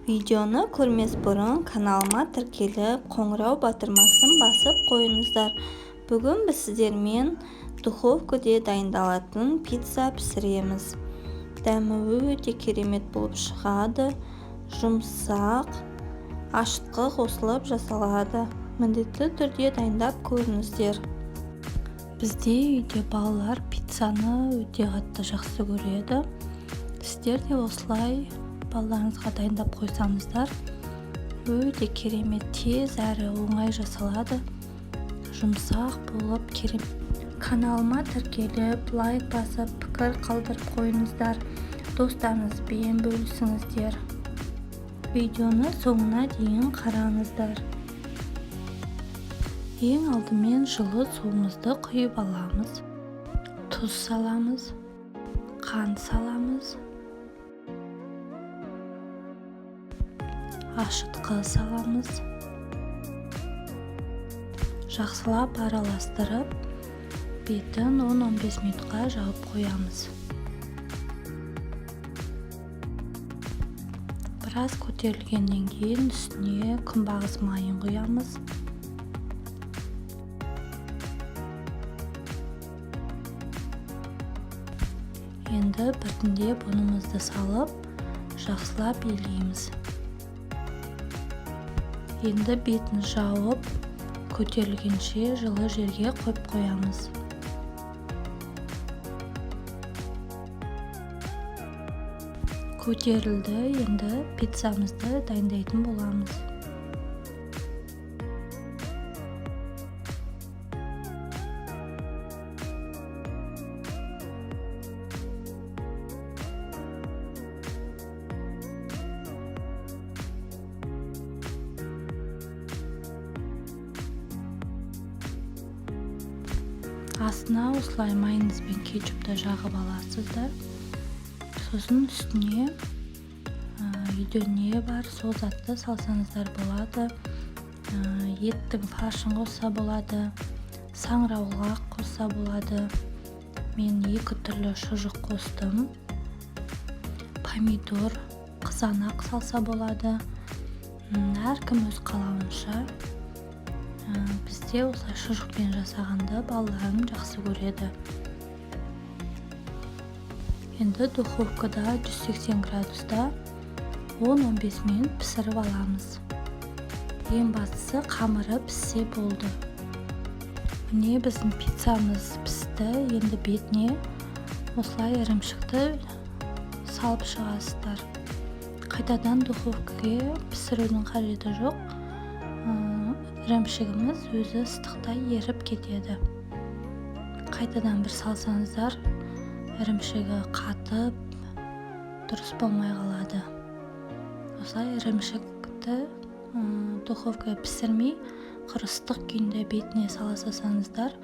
Видеоны көрмес бұрын каналыма тіркеліп, қоңырау батырмасын басып қойыңыздар. Бүгін біз сіздермен духовкада дайындалатын пицца пісіреміз. Дәмі өте керемет болып шығады, жұмсақ, ашытқы қосылып жасалады. Міндетті түрде дайындап көріңіздер. Бізде үйде балалар пиццаны өте қатты жақсы көреді. Сіздер де осылай балаларыңызға дайындап қойсаңыздар, өте керемет, тез әрі оңай жасалады. Жұмсақ болып керемет. Каналыма тіркеліп, лайк басып, пікір қалдырып қойыңыздар. Достарыңызбен бөлісіңіздер. Видеоны соңына дейін қараңыздар. Ең алдымен жылы суымызды құйып аламыз. Тұз саламыз, қант саламыз, ашытқы саламыз. Жақсылап араластырып, бетін 10-15 минутқа жауып қоямыз. Біраз көтерілгеннен кейін үстіне күнбағыс майын құямыз. Енді біртіндеп ұнымызды салып, жақсылап илейміз. Енді бетін жауып, көтерілгенше жылы жерге қойып қоямыз. Көтерілді, енді пиццамызды дайындайтын боламыз. Астына осылай майонез бен кетчупты жағып аласыздар. Сосын үстіне үйде не бар, сол затты салсаңыздар болады. Еттің фаршын қосса болады, саңырауқұлақ қосса болады. Мен екі түрлі шұжық қостым. Помидор, қызанақ салса болады. Әркім өз қалауынша. Бізде осылай шұжықпен жасағанды балаларым жақсы көреді. Енді духовкада 180 градуста 10-15 минут пісіріп аламыз. Ең бастысы қамыры піссе болды. Міне біздің пиццамыз пісті. Енді бетіне осылай ірімшікті салып шығасыздар. Қайтадан духовкаға пісірудің қажеті жоқ. Ірімшігіміз өзі ыстықта еріп кетеді. Қайтадан бір салсаңыздар, ірімшігі қатып, дұрыс болмай қалады. Осылай ірімшікті духовкаға пісірмей, құр ыстық күйінде бетіне сала салсаңыздар,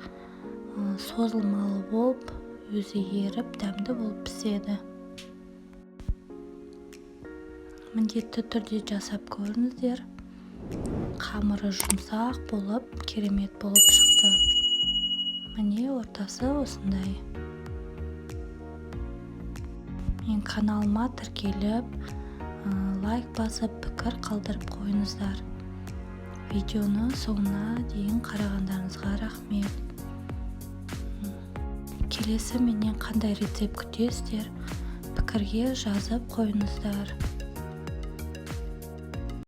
созылмалы болып, өзі еріп, дәмді болып піседі. Міндетті түрде жасап көріңіздер. Қамыры жұмсақ болып, керемет болып шықты. Міне ортасы осындай. Мен каналыма тіркеліп, лайк басып, пікір қалдырып қойыңыздар. Видеоны соңына дейін қарағандарыңызға рахмет. Келесі менен қандай рецепт күтесіздер, пікірге жазып қойыңыздар.